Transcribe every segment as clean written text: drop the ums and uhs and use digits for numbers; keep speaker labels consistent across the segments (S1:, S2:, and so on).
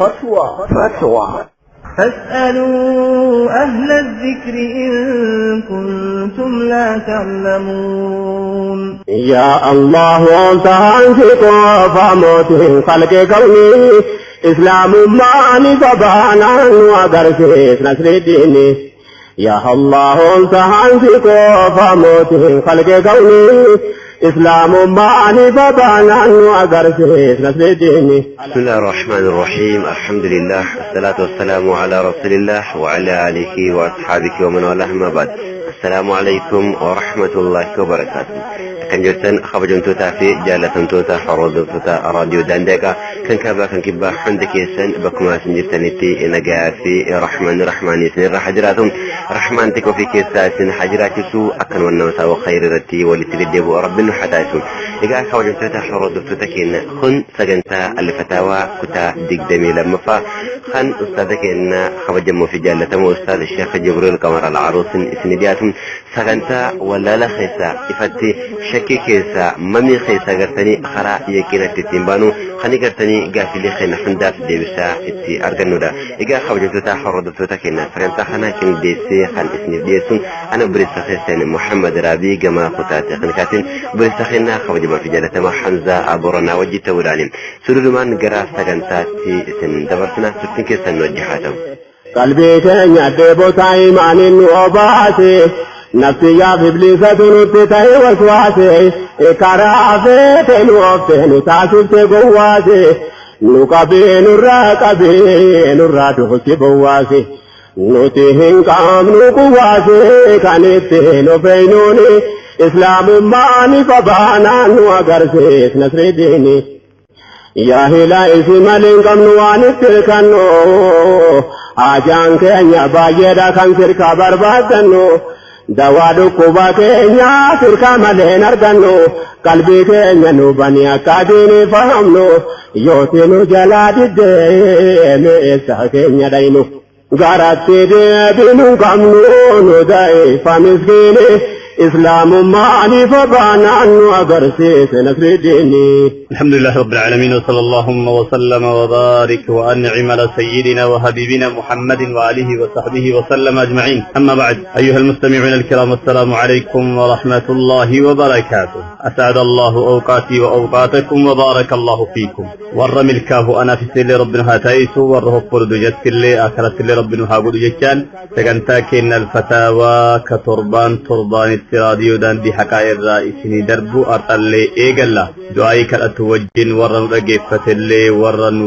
S1: Fatwa.
S2: Fatwa.
S3: فاسألوا أهل الذكر إن كنتم لا تعلمون.
S2: يا الله أنت فموت خلق كوني إسلام ماني فبانا وغرسيس نصر ديني. يا الله أنت فموت خلق كوني إسلام ماني فبانا وغرسيس نصر ديني.
S4: بسم الله الرحمن الرحيم. الحمد لله والصلاة والسلام على رسول الله وعلى آله وأصحابه ومن والاه، ما بعد. السلام عليكم ورحمة الله وبركاته. Kan jirtan kabajamtootaa fi jaalatamtoota hordoftoota raadiyoo Daandeeqaa kan kaabaa kan kibbaa, hunda keessan bakkuma isin jirtanitti nagaa fi rahmaan rahmaanii isin irra haa jiraatu. Rahmaan xiqqoo fi keessaa isin haa jiraachisu. Akkanuma nama isaa khayr irratti walitti deddeebi'u rabbiin nu haa taasisu. Egaa kabajamtoota hordoftoota keenya, kun sagantaa Alfataawaa kutaa 22ffaa kan ustaaza keenya kabajamoo fi jaallatamoo ustaaza Sheekh Jibriil Qamar Al-Aruusin isin dhiyaatu, sagantaa wallaala keessaa ifatti, shakkii keessaa mamii keessaa gartanii karaa yaqiinatti ittiin baanu, kan gartanii gaafilee keenya hundaaf deebisaa itti argannudha. Egaa kabajamtoota hordoftoota keenya, sagantaa kana qindeessee kan isiniif dhiyeessu ana obboleessa keessan Muhammad Raabii, gama kutaa teeknikaatiin obboleessa keenya kabajamaa fi jaallatamaa Hamzaa Aboranaa wajji ta'uudhaan sululumaan gara sagantaatti isin dabarsina. Turtiin keessan nu wajji haa ta'u.
S2: Qalbii keenya dheebotaa imaaniin nu obaase, nafsiyyaaf ibliisatu nutti ta'e waswaase, karaa feete nu oofte nu taasifte gowwaase, nu qabee nurraa qabee nurraa duhutti bowwaase. Nuti hin qabnu kuwaase kan ittiin of eenyuuni, islaamummaan ifa baanaan nu agarsiis nasri diini. Yaa hilaa isi malee hin qabnu waan itti hirkannu, hajaan keenya baay'eedha kan sirkaa barbaaddannu. Dawaa dhukkuba keenya sirkaa malee hin argannu, qalbii keenya nu bani akka diinii fahamnu, yooti nu jalaa diddee meessa keenya dhaynu. Garatti deebinu hin qabnu nu da'ifa miskiini, islaamummaan ifa baanaan nu agarsiise nasri diini.
S5: الحمد لله رب العالمين، وصلى اللهم وسلم وبارك وأنعم على سيدنا وحبيبنا محمد وآله وصحبه وسلم أجمعين. أما بعد، أيها المستمعون الكرام، السلام عليكم ورحمة الله وبركاته. أسعد الله أوقاتي وأوقاتكم وبارك الله فيكم. ور ملكاه أنا في سل ربنا هاتايسو ور فرد جت اللي آخرت اللي ربنا هاقود جتان. sagantaa keenya Alfataawaa ka torbaan torbaanitti raadiyoo Daandii Haqaa irraa isinii darbu har'allee eegalla. Du'aayii kadhatu wajjin warra nu dhaggeeffatellee, warra nu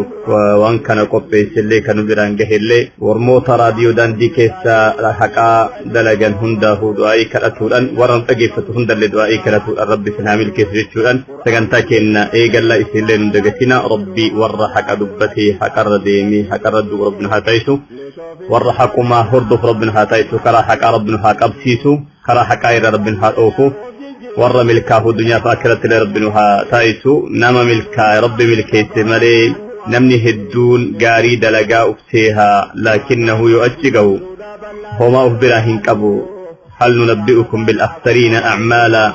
S5: waan kana qopheessellee, kan nu biraan gahellee, warmoota raadiyoo Daandii keessa haqaa dalagan hundaafuu du'aayii kadhatuudhaan, warra nu dhaggeeffatu hundallee du'aayii kadhatuudhaan rabbi isin haa milkeessu jechuudhaan sagantaa keenya eegalla. Isinillee nu dagatina. Rabbi warra haqa dubbatee haqarra deemee haqarra du'u rabbi nu haa taasisu. Warra haqumaa hordofu rabbi nu haa taasisu. Karaa haqaa rabbi nu haa qabsiisu. Karaa haqaa irra rabbi nu haa dhoofu. Warra milkaahu addunyaa fi akhiratti illee rabbi nu haa taasisu. Nama milkaa rabbi milkeesse malee namni hedduun gaarii dalagaa ufteehaa, laakinnahu yoo achi gahu homaa uf biraa hin qabu. هل ننبئكم بالأخسرين أعمالا؟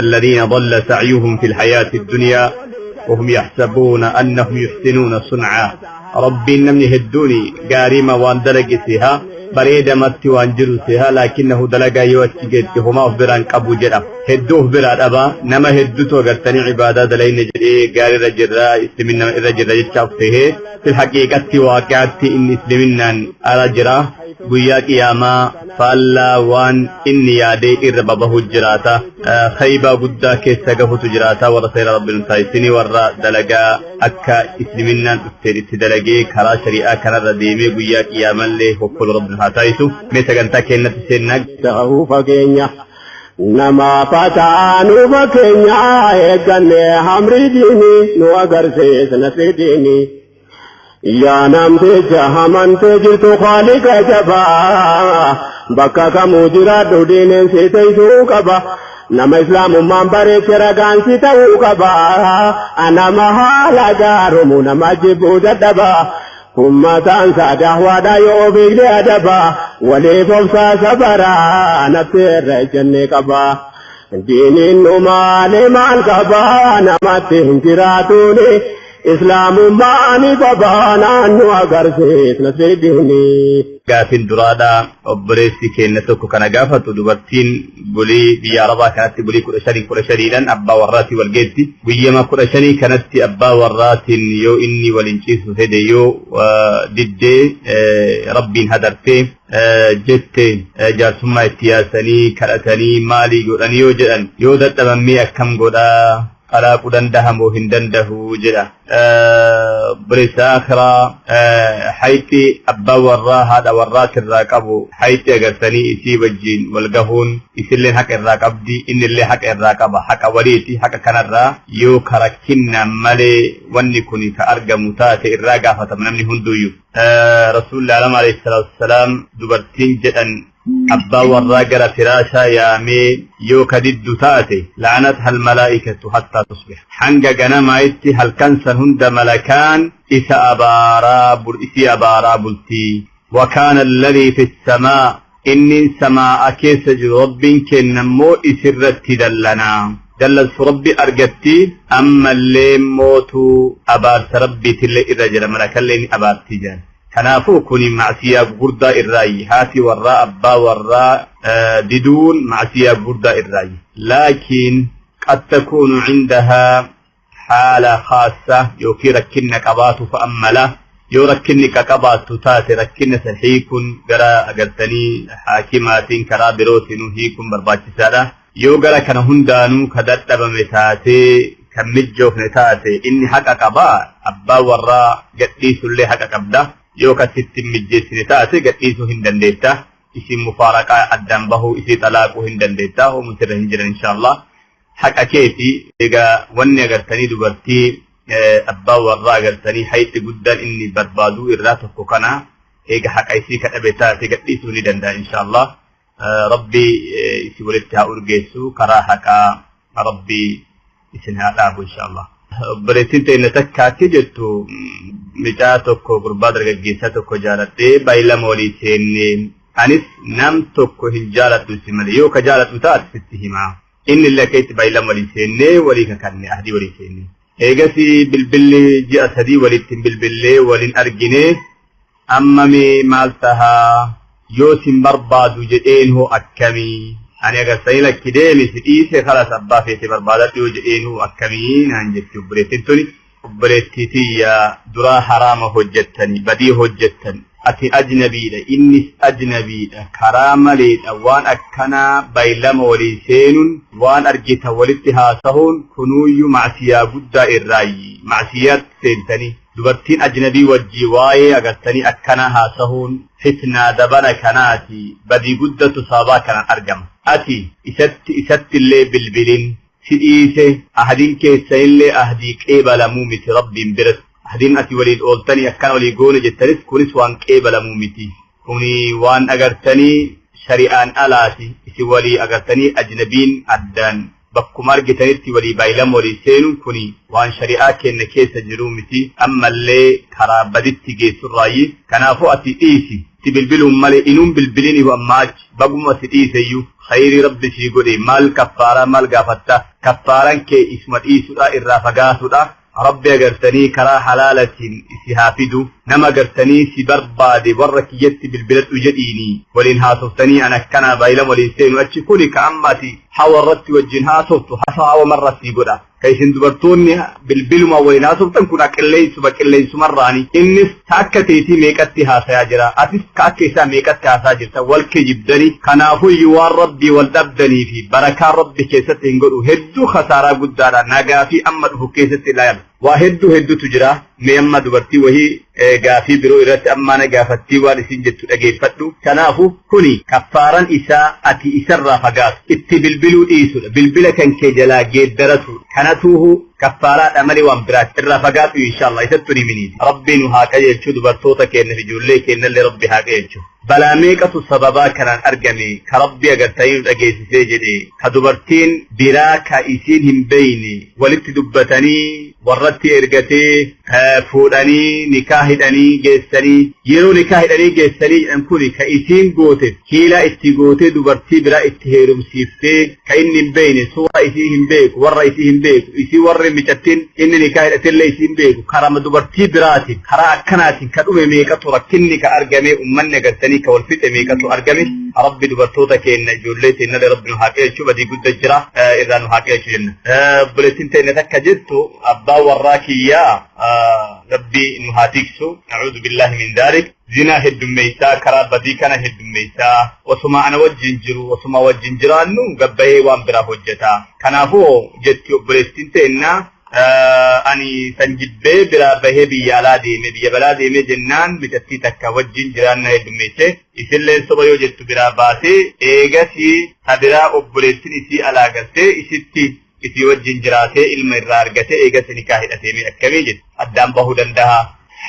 S5: الذين ضل سعيهم في الحياة الدنيا وهم يحسبون أنهم يحسنون صنعا. ربي namni hedduuni gaariima waan dalagisiha, bareedamatti waan jirusiha, lakinnahu dalagaa yoo achi geette homaa of biraan qabu jedha. Hedduu of biraa dhaba. Nama hedduutu agartanii ibaadaa dalayne jedhee, gaarii irra jirra, islimina irra jirra jechaaf tahee, fil haqiiqatti waaqi'aatti inni isliminaan ala jira. Guyyaa qiyaamaa faallaa waan inni yaadee irra babahu jiraata. Khaybaa guddaa keessa gahutu jiraata. Warra seera rabbi nu taasisini, warra dalagaa akka isliminaan dhufteen itti dalagee karaa shari'aa kanarra deemee guyyaa qiyaamallee hokkolu rabbi nu haa taasisu. Mee sagantaa keenyatti seennaa.
S2: Ta'uu fageenya nama fataanuu fakkeenya eegganne hamri diinii nu agarsiisa nasri diinii. Yaa namticha amantee jirtu Khaaliqa jabaa, bakka kamuu jiraadhu diineen si teessuu qaba. Nama islaamummaan bareeche ragaan si ta'uu qaba. Nama haala gaarumu nama jibbuu dadhaba. Ummataan isaa dahwaadha yoo beekne adaba. Waliif obsaa sabaraa nafsi irra ejjennee qaba. Diiniin nu maalee maal qaba namatti hin jiraatuuni. Islaamummaani babaanaan nu agarsiis nasriddini.
S5: Gaafin duraadhaa obboleessi keenya tokko kana gaafatu dubartiin bulii biyya Arabaa kanatti bulii 15 15dhaan abbaa warraatii wal geetti. Guyyama 15 kanatti abbaa warraatiin yoo inni waliin ciisu fedhe yoo diddee rabbiin hadartee jette jaarsummaa itti yaasanii kadhatanii maalii godhanii yoo jedhan yoo dadhaban mee akkam godhaa xalaaquu dandaha moo hin dandahu jedha. Obboleessa akhiraa hayxi abbaa warraa haadha warraatirraa qabu hayxi agartanii isii wajjiin wal gahuun isilleen haqa irraa qabdi innillee haqa irraa qaba haqa waliiti haqa kanarraa yoo karakkinnaan malee wanni kun ka argamu taate irraa gaafatama namni hunduyyuu. Rasuulli alama alayhi salaatu wassalaam dubartiin jedhan abbaa warraa gara firaashaa yaamee yoo ka diddu taate la'anatha almalaa'ikatu hattaa tusbih hanga ganamaayitti halkan san hunda malakaan isa abaaraa isii abaaraa bultii. وكان الذي في السماء إني سماء كيس رب كنمو إسرت دلنا دلت ربي أرجتي أما اللي موتو أبارت ربي تلي إرجل ملكا اللي أبارتي جان. Kanaafuu kuni macsiyaa gurguddaa irraayi haati warraa abbaa warraa diduun macsiyaa gurguddaa irraayi. Laakiin qad takuunu cindahaa haala khaassa yookiin rakkinna qabaatu fa'ammala yoo rakkinni ka qabaattu taate rakkinna san hiikuun gara agartanii haakimaatiin karaa birootiin hiikuun barbaachisaadha. Yoo gara kana hundaanuu ka dadhabame taatee kan mijjoofne taate inni haqa qabaa abbaa warraa gadhiisullee haqa qabda. Yoo kasitti mijjeessine taate gadhiisuu hin dandeetta. Isin mufaaraqaa addaan bahuu isii xalaaquu hin dandeetta. Hoomuu sirra hin jiran inshaallah. Haqa keeti egaa wanni agartanii dubartii abbaa warraa agartanii hayxi guddaan inni barbaaduu irraa tokko kana egaa haqa isii kadhabe taate gadhiisuu ni danda'a inshaallah. Rabbi isii walitti haa urgeessu karaa haqaa Rabbi isin haa dhaabu inshaallah. Obboleettiin teenya takka akka jettu mucaa tokko gurbaa dargaggeessaa tokko jaaladhee baay'ilama walii seennee anis nam tokko hin jaaladhu si malee yoo ka jaaladhu taate sitti himaa. Inni illee akka itti baay'ilama walii seennee walii kakanne ahdii walii seenne. Eegas bilbilli ji'a 3 walitti hin bilbillee waliin argine amma mee maal tahaa yoo sin barbaadu jedheen hoo akkamii ani agartanii lakki deemi si dhiise kalas abbaa feete barbaadadhu yoo jedheen hoo akkamii naan jetti obboleettiin tuni. Obboleettii tiyya duraa haraama hojjettani badii hojjettan ati ajnabiidha innis ajnabiidha karaa maleedha waan akkanaa baay'ilama walii seenuun waan argita walitti haasahuun kunuuyyuu macsiyaa guddaa irraayi macsiyaatti seentanii dubartiin ajnabii wajjii waa'ee agartanii akkanaa haasahuun fitnaa dabana kanaati badii guddatu sababaa kanaan argama. Ati isatti illee bilbilin si dhiise ahdiin keessa illee ahdii qeebalamuu miti rabbiin biratti. Ahdiin ati waliin ooltanii akkana walii goone jettanis kunis waan qeebalamuu miti. Kuni waan agartanii shari'aan alaati isin walii agartanii ajnabiin addaan bakkuma argitanitti walii baay'ilama walii seenuun kuni waan shari'aa keenya keessa jiruu miti. Ammallee karaa baditti geessurraayi. Kanaafuu ati dhiisi. Si bilbiluun malee inuun bilbiliin ihu ammaa achi baguma si dhiiseyyuu khayrii rabbi sii godhe maal kaffaaraa maal gaafatta kaffaaraan kee isuma dhiisudha irraa fagaatudha. Rabbi agartanii karaa halaalatiin isi haa fidu nama agartanii si barbaade warra kiyyatti bilbiladhu jedhiini waliin haasoftanii an akkanaa baay'ilama waliin seenu achi kuni ka amma ati hawa irratti wajjin haasoftu hawa marra sii godha. Ka isin dubartoonni bilbiluma waliin haasoftan kun qilleensuma qilleensumarraani innis ta akka teetii meeqatti haasayaa jira atis ka akka isaa meeqatti haasaa jirta wal kijibdanii kanaafuyyuu waan rabbii wal dhabdanii fi barakaa rabbi keessatti hin godhu hedduu khasaaraa guddaadha nagaa fi amma dhufu keessatti ilaala. Waa hedduu hedduutu jira mee amma dubartii wahii gaafii biroo irratti ammaa na gaafattii waan isin jettu dhageeffadhu. Kanaafu kuni kaffaaran isaa ati isarraa fagaatu itti bilbiluu dhiisudha bilbila kan kee jalaa geeddaratu kanatuuhu kaffaaraadha malee waan biraatti irraa fagaatu inshaallah isattu ni miniiti. Rabbi nu haa qajeelchu dubartoota keenya fi ijoollee keenyallee rabbi haa qajeelchu. Balaa meeqatu sababaa kanaan argame ka rabbi agartanii nu dhageessisee jedhe ka dubartiin biraa ka isiin hin beeyne walitti dubbatanii warratti ergatee fuudhanii nikaa hidhanii geessanii yeroo nikaa hidhanii geessanii jedhan kuni ka isiin goote hiilaa itti gootee dubartii biraa itti heerumsiiftee ka inni hin beeyne suuraa isii hin beeku warra isii hin beeku isii warri Warri micattiin inni nikaa hidhatellee isiin beeku karama dubartii biraatiin karaa akkanaatiin ka dhume meeqatu rakkinni ka argame ummanni agartanii ka wal fixe meeqatu argame. Rabbi dubartoota keenya ijoollee teennallee Rabbi nu haa qajeelchu, badii gudda jira irraa nu haa qajeelchu jenna. Obboleettiin teenya takka jettu abbaan warraa kiyyaa Rabbi nu haa tiksu, na'uudhu billaahi min daalik, zinaa heddummeessaa, karaa badii kana heddummeessaa, osuma ana wajjin jiru, osuma wajjin jiraannu gabbayee waan biraa hojjeta. Kanaafuu jetti obboleettiin teenna, ani san jibbee biraa bahee biyya alaa deeme, biyya balaa deemee jennaan micattii takka wajjin jiraanna heddummeesse, isilleen soba yoo jettu biraa baasee, eegasii ta biraa obboleettiin isii alaa galtee isitti isii wajjin jiraatee ilma irraa argatee eegas nikaa hidhatee mee akkamii jedhe, addaan bahuu danda'a.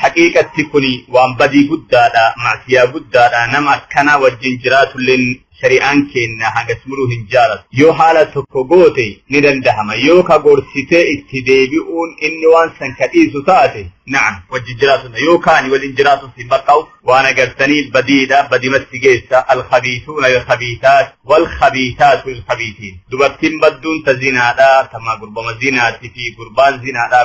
S5: Haqiiqatti kuni waan badii guddaadha, macsiyaa guddaadha, nama akkanaa wajjin jiraatulleen shari'aan keenya hangas muruu hin jaalatu. Yoo haala tokko goote ni dandahama. Yoo ka gorsitee itti deebi'uun inni waan san ka dhiisu taate, na'am, wajjin jiraatu. Yoo kaani waliin jiraatu hin baqqa'u waan agartanii badiidha, badimatti geessa. Alkhabiisuuna lilkhabiisaat walkhabiisaatu lilkhabiisiin. Dubartiin badduun ta zinaadha, tama gurbama zinaati fi gurbaan zinaadha,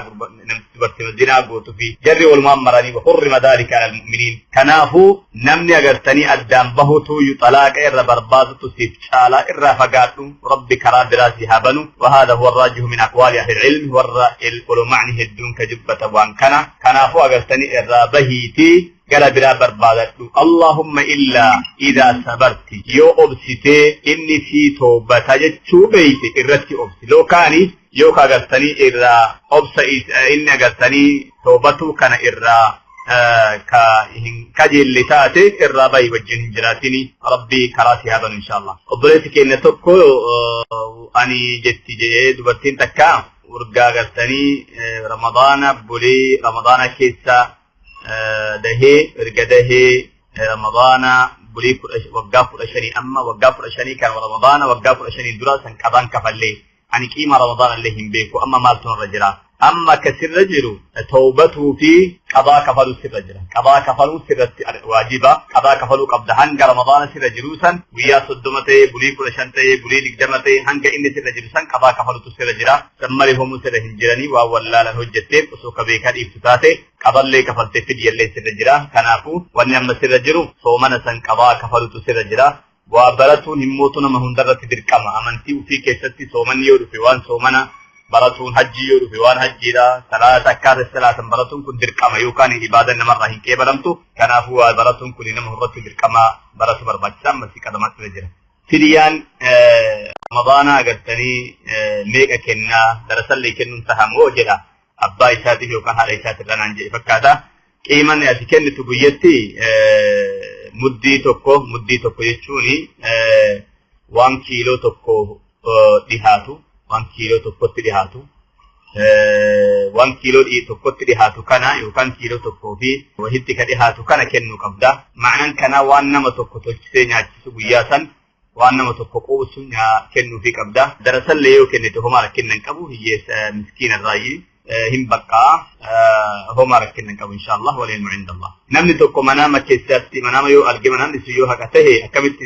S5: dubartii zinaa gootu fi jarri walumaan maranii hurrima dhaalika alal mu'miniin. Kanaafuu namni agartanii addaan bahutu xalaaqa irra barbaadutu siif caalaa, irraa fagaadhu, Rabbi karaa biraa si haa banu. وهذا هو الراجح من أقوال أهل العلم warra ulamaani hedduun ka jubbata waan kana. Kanaafuu agartanii irraa bahiitii gara biraa barbaadadhu. Allahumma illaa idaa sabarti, yoo obsitee inni sii toobata jechuu beeyte irratti obsi. Lookaani yoo ka agartanii irraa obsa inni agartanii toobatuu kana irraa ka hin kajeelle taate irraa bahi, wajjin hin jiraatini, Rabbi karaa si haa banu inshallah. Obboleessi keenya tokko ani jetti jedhee dubartiin takka urgaa agartanii Ramadaana bulee Ramadaana keessa dahee, erga dahee Ramadaana bulii waggaa 15, amma waggaa 15 kan Ramadaana waggaa 15 dura san qadaan kafallee, ani qiima Ramadaana illee hin beeku, amma maaltu narra jira? Amma ka sirra jiru tawbatuu fi qadaa kafaluu sirra jira. Qadaa kafaluu sirratti waajiba. Qadaa kafaluu qabda hanga Ramadaana sirra jiru san, guyyaa 30 ta'e, bulii 15 ta'e, bulii 20 ta'e, hanga inni sirra jiru san qadaa kafalutu sirra jira. San malee homuu sirra hin jiranii. Waan wallaalan hojjetteef osoo ka beekaa dhiiftu taate qadallee kafaltee fidiyallee sirra jira. Kanaafuu wanni amma sirra jiru soomana san qadaa kafalutu sirra jira. Waa baratuun himmootu nama hundarratti dirqama. Amantii ofii keessatti soomanni yoo dhufe waan soomana baratuun, hajjii yoo dhufe waan hajjiidha, salaata akkaataa salaatan baratuun kun dirqama yookaan ibaadan namarraa hin qeebalamtu. Kanaafuu waa baratuun kun nama irratti dirqama, baratu barbaachisa, ammasii qadamaatti irra jira. Fidiyaan Ramadaanaa agartanii meeqa kennaa, darasallee kennuun tahamoo jedha, abbaa isaatiif yookaan haadha isaatiif naan jedhe fakkaata. Qiiman ati kennitu guyyatti muddii tokko, muddii tokko jechuun waan kiiloo tokko dhihaatu, waan kiiloo tokkotti dhihaatu, waan kiiloo tokkotti dhihaatu kana yookaan kiiloo tokkoo fi wahitti ka dhihaatu kana kennuu qabda. Ma'anaan kana waan nama tokko tolchisee nyaachisu, guyyaa san waan nama tokko quusu kennuufii qabda. Darasallee yoo kennite homaa rakkinna hin qabu, hiyyeessa miskiina irraayyii hin baqqaa, homaa rakkinna hin qabu inshallah, wal ilmu inda Allah. Namni tokko manaama keessatti manaama yoo arge, manaamni sun yoo haqa tahe akkamitti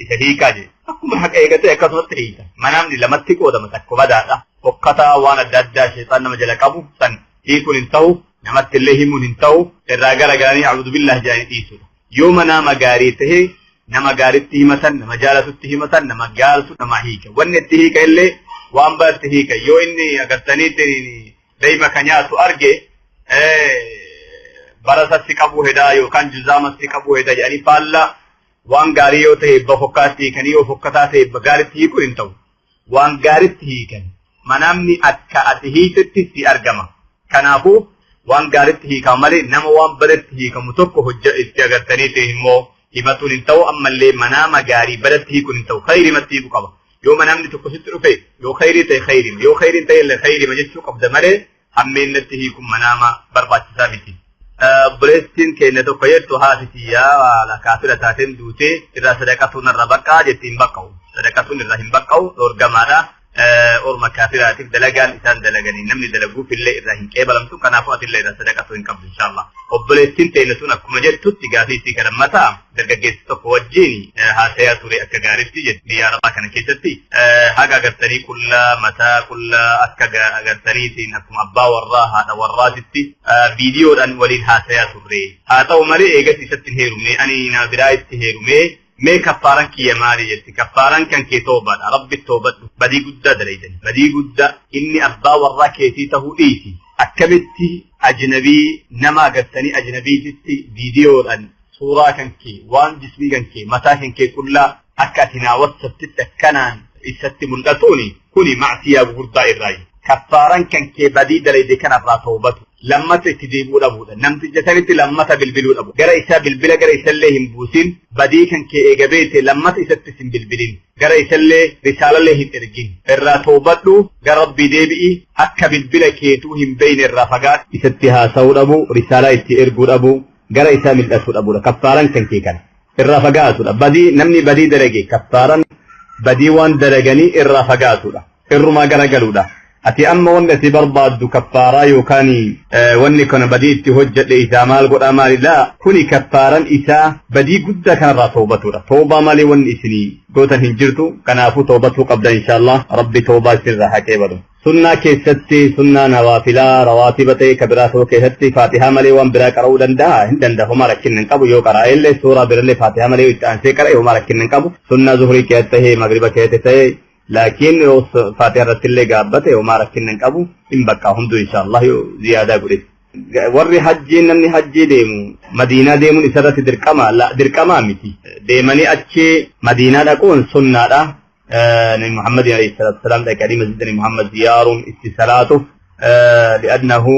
S5: isa hiikaa jedhe. Akkuma haqa eegate akkasumatti hiika. Manaamni lamatti qoodama, tokko badaadha. Fokkataa waan adda addaa sheexaan nama jala qabu san hiikuun hin ta'u, namatti illee himuun hin ta'u, irraa garagalanii a'uudhu billah jedhanii dhiisudha. Yoo manaama gaarii tahe nama gaaritti himatan, nama jaalatutti himatan, nama jaalatu nama hiika. Wanni itti hiika illee waan baratti hiika. Yoo inni agartaniitti daa'ima ka nyaatu arge, barasatti qabuu hedaa yookaan juzaamatti qabuu heda jedhanii faallaa waan gaarii yoo ta'e fokkaatti hiikanii, yoo fokkataa ta'e gaaritti hiikuun hin ta'u. Waan gaaritti hiikan. Manaamni akka ati hiitetti si argama. Kanaafuu waan gaaritti hiikama malee nama waan badatti hiikamu tokko hojja itti agartanii immoo himatuun hin ta'u. Ammallee manaama gaarii badatti hiikuun hin ta'u, khayrimatti hiikuu qaba. Yoo manaamni tokko sitti dhufe yoo khayrii ta'e khayrima, yoo khayrii ta'e illee khayrima jechuu qabda malee hammeennatti hiikuun manaama barbaachisaa miti. Obboleettiin keenya tokko jettu haati tiyyaa kaafira taateen duutee irraa sadaqatuun irra baqqaa jetti. Hin baqqa'u. Sadaqatuun irra hin baqqa'u, dhoorgamaadha. Orma kaafiraatiif dalagaan isaan dalaganii namni dalaguuf illee irraa hin qeebalamtu. Kanaafuu ati illee irraa sadaqatu hin qabdu inshaallah. Obboleettiin teenya sun akkuma jettutti gaafii isii kana mataa dargaggeessi tokko wajjin haasayaa ture akka gaariitti jetti biyya arabaa kana keessatti haga agartanii qullaa mataa qullaa akka agartaniitiin akkuma abbaa warraa haadha warraatitti viidiyoodhaan waliin haasayaa turre. Haa ta'u malee eegas isatti hin heerumne, ani na biraa itti heerumee. Mee kaffaaran kiyya maali jetti. Kaffaaran kan kee toobaadha. Rabbi toobadhu. Badii guddaa dalaydan, badii guddaa. Inni abbaa warraa keetii tahuu dhiisi, akkamitti ajnabii nama agartanii ajnabiititti viidiyoodhaan suuraa kan kee, waan jismii kan kee, mataa kan kee qullaa akka ati naa wassaftitti akkanaan isatti mul'atuuni kuni macsiyaa gurguddaa irraayi. Kaffaaran kan kee badii dalayde kanarraa toobatu, lammata itti deebi'uu dhabuudha. Namticha sanitti lammata bilbiluu dhabu, gara isaa bilbila gara isallee hin buusin. Badii kan kee eega beete lammata isattis hin bilbilin, gara isallee risaalallee hin ergin. Irraa toobadhu, gara Rabbii deebi'i. Akka bilbila keetuu hin beeyne irraa fagaadhu. Isatti haasa'uu dhabu, risaalaa itti erguu dhabu, gara isaa mil'atuu dhabuudha. Kaffaaran kan kee kana irraa fagaatudha. Badii namni badii dalage kaffaaran badii waan dalaganii irraa fagaatudha, irrumaa garagaluudha. Ati amma wanni ati barbaaddu kaffaaraa yookaan wanni kana badii itti hojjedhe isaa maal godhaa maali? Laa, kuni kaffaaran isaa badii guddaa kanarraa toobatudha. Toobaa malee wanni isinii gootan hin jirtu. Kanaafuu toobatuu qabdan inshaallah. Rabbi toobaa isinirraa haa qeebalu. Sunnaa keessatti, sunnaa nawaafilaa rawaatiba ta'e ka biraa ta'uu keessatti faatihaa malee waan biraa qara'uu danda'a? Hin danda'a, homaa rakkinna hin qabu. Yoo qara'e illee, suuraa birallee faatihaa malee itti aansee qara'e homaa rakkinna hin qabu. Sunnaa zuhurii keessatti ta'e, magriba keessatti ta'e, laakiin yoo faatihaa irratti illee gaabbate homaa rakkinna hin qabu, hin bakka hunduu inshaallah yoo ziyaadaa godhe. Warri hajjii, namni hajjii deemu Madiinaa deemuun isarratti dirqama? Dirqamaa miti. Deemanii achi Madiinaa dhaquun sunnaadha. Nabi Muhammad alayhi salatu wasalam dhaqanii masjida Nabi Muhammad ziyaaruun itti salaatuuf, li'annahu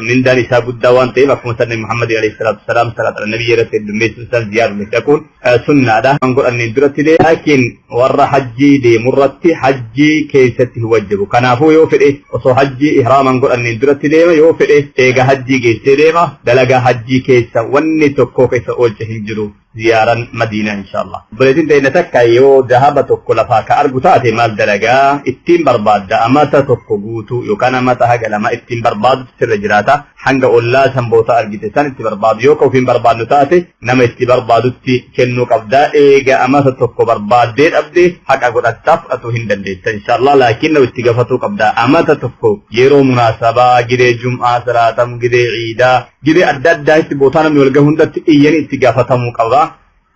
S5: mindaan isaa guddaa waan ta'eef, akkuma san Nabi Muhammad alayhi salatu wasalam salaata ala nabiyyi irratti heddummeessuun isaan ziyaaruun dhaquun sunnaadha. Waan godhanneen duratti illee, laakiin warra hajjii deemurratti hajjii keessatti hin wajjibu. Kanaafuu yoo fedhe osoo hajjii ihraaman godhanneen duratti deema, yoo fedhe eega hajjii geessee deema. Dalagaa hajjii keessa wanni tokko keessa oolche hin jiru ziyaaran Madiinaa inshaallah. Obboleettiin ta'e takka yoo dahaba tokko lafaa ka argu taate maal dalagaa? Ittiin barbaadda. Amata tokko guutuu yookaan amata haga 2 ittiin barbaadu sirra jiraata. Hanga ollaa sanboota argite san itti barbaadu. Yoo ka ofiin barbaadnu taate nama itti barbaadutti kennuu qabdaa. Eega amata tokko barbaaddee dhabde haqa godhattaa fudhatuu hin dandeessa inshaallah. Laakiin nama itti gafatuu qabdaa. Amata tokko yeroo munaasabaa gidee jum'aa salaatamu, gidee ciidaa, gidee adda addaa itti bootaa namni wal gahu hundatti iyyanii itti gaafatamuu qaba.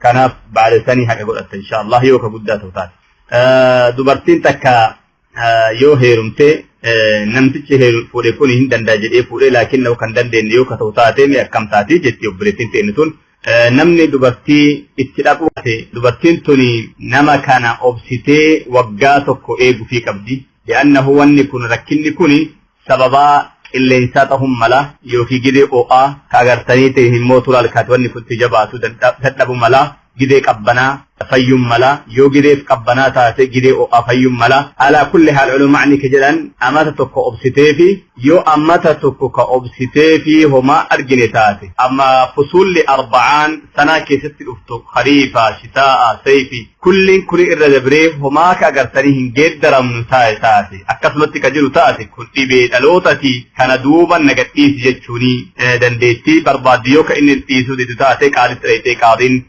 S5: Kanaaf baada sanii haqa godhatta inshaallah yoo ka guddaa ta'u taate. Dubartiin takka yoo heerumte, namtichi fuudhe kun hin danda'a jedhee fuudhe, laakiin nama kan dandeenye yoo ka ta'u taate mee akkam taati jetti obboleettiin ta'e tun. Namni dubartii itti dhaqu, dubartiin tuni nama kana obsitee waggaa tokko eeguufii qabdi. Li'annahu wanni kun, rakkinni kun sababaa qilleensaa ta'uun mala yookiin gidee ho'aa ka agartanii ta'e immoo turaa alkaati wanni kun itti jabaatu dadhabu mala, gidee qabbanaa fayyuun mala, yoo gideef qabbanaa taate gidee ho'aa fayyuun mala. Alaa kulli haal ulamaani ka jedhan amata tokko obsitee fi yoo amata tokko ka obsitee fi homaa argine taate, amma fusulli arba'aan sanaa keessatti dhuftu, khariifa, shitaa'a, sayfi, kulliin kun irra dabree homaa ka agartanii hin geeddaramnu taate, akkasumatti ka jiru taate, kun dhibee dhalootati, kana duuba nagadhiisi jechuuni dandeettii barbaaddu. Yoo ka inni dhiisuu didu taate qaalitti dhayitee qaadiin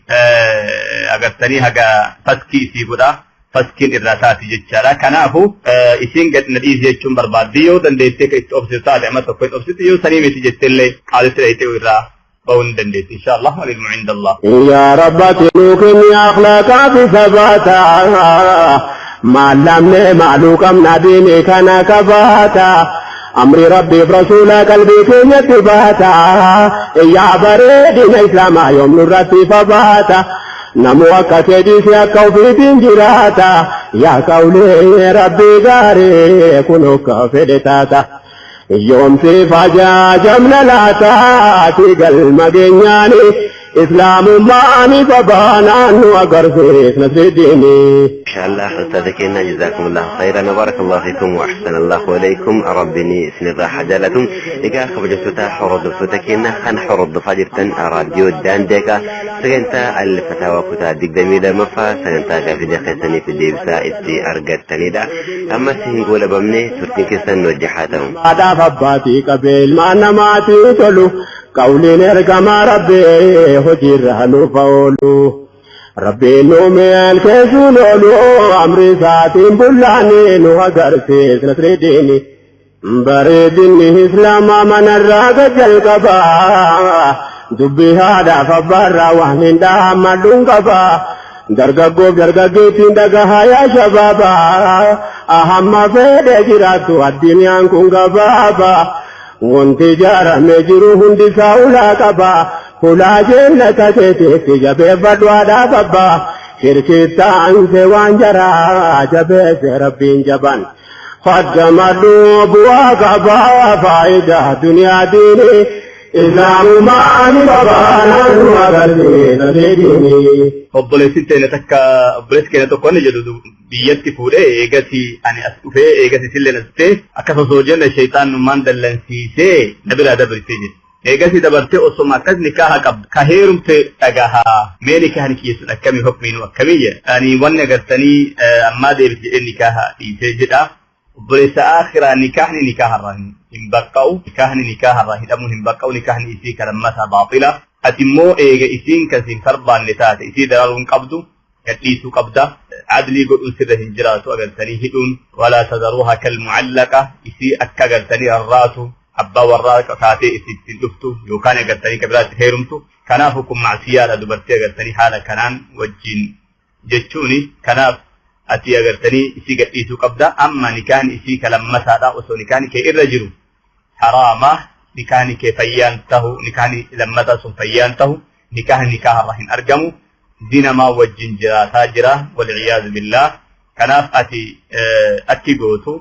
S5: agartanii haga faskii isii godha, faskiin irraa taati jechaadha. Kanaafu isiin gad na dhiisi jechuun barbaaddi. Yoo dandeettee ka itti obsitu taate amma tokko hin obsitu, yoo sanii miti jettellee qaalitti dhayitee irraa bahuu ni dandeetti insha Allah. Walilmu inda Allah.
S2: يا ربتي نوكني أخلاقا في ثباتا ما لم معلوكم نبيني كان كفاتا أمري ربي برسول قلبي كن يتباتا يا بريدنا إسلام يوم نرتي فباتا نمو أكتدي في كوفي جراتا يا قولي ربي غاري كنوك فدتاتا yoom siif ajajamna laataati galma geenyaani? Islaamummaan babaanaan nu agarsiis nasridiini.
S4: Inshallah ustaaza keenya jazakumullahu khairan wa barakallahu fikum wa ahsanallahu ilaykum rabbini isinirraa haa jaalatu. Egaa kabajamtoota hordoftoota keenya kan hordofaa jirtan raadiyoo Daandeeqa sagantaa Al-Fataawaa kutaa 22ffaa sagantaa gaaffilee keessaniif deebisaa itti argattanidha. Ammas hin goolabamne turtiin keessan nu wajji haa ta'u.
S2: Haadhaaf abbaatii qabee ilmaan namaatii tolu qawliin ergamaa rabbii hojiirra nuuf oolu. Rabbiin nu milkeessuun oolu amri isaatiin bullaanii nu agarsiis nasridiini. Bareedinni islaamaa manarraa gad jalqabaa dubbii haadhaaf abbaarraa waan hin dhaammadhuun qabaa. Dargaggoof dargaggeettiin dhagahaa yaa shabaabaa hamma fedhe jiraattu addunyaan kun gabaabaa. Wanti ijaaramee jiru hundi isaa ulaa qaba. Hulaa jennata keetiitti jabeeffadhu haadhaaf abbaa. Shirkittaan waan jaraa jabeesse rabbiin jaban. Faddamadhu bu'aa qabaa faayidaa duniyaa diini. Islaamumaan babaanaan nu agarsiisa diini.
S5: Obboleessi teenya takka obboleessi keenya tokko inni jedhu biyyatti fuudhee eegasi ani as dhufee eegasi isillee as dhufee akkas osoo jenne shayxaanummaan dallansiisee na biraa dabarsee jedhe. Eegasi dabartee osoma akkas nikaaha qabdu ka heerumte dhagahaa mee nikaahni kiyya sun akkamii hukmiinuu akkamii jedha. Ani wanni agartanii ammaa deebisi jedhee nikaaha dhiisee jedha. Obboleessa akhiraa nikaahni nikaaharraa hin baqqa'u nikaahni nikaaharraa hidhamuun hin baqqa'u nikaahni isii kan ammasaa baaxila. Ati immoo eega isiin kan siin barbaanne taate isii dararuu hin qabdu gadhiisuu qabda. Adlii godhuun sirra hin jiraatu agartanii hidhuun walaa tadaruuha kalmucallaqa isii akka agartanii rarraatu abbaa warraa taatee isii ittiin dhuftu yookaan agartanii kan biraatti heerumtu. Kanaafuu kun macsiyaadha dubartii agartanii haala kanaan wajjin jechuuni. Kanaaf ati agartanii isii gadhiisuu qabda. Amma nikaahni isii kalammataadha osoo nikaahni kee irra jiru haraama nikaahni kee fayyaan tahu nikaahni lammataa sun fayyaan tahu nikaahni nikaaharra hin argamu zinamaa wajjin jiraataa jira walciyaadu billaah. Kanaaf ati akki gootu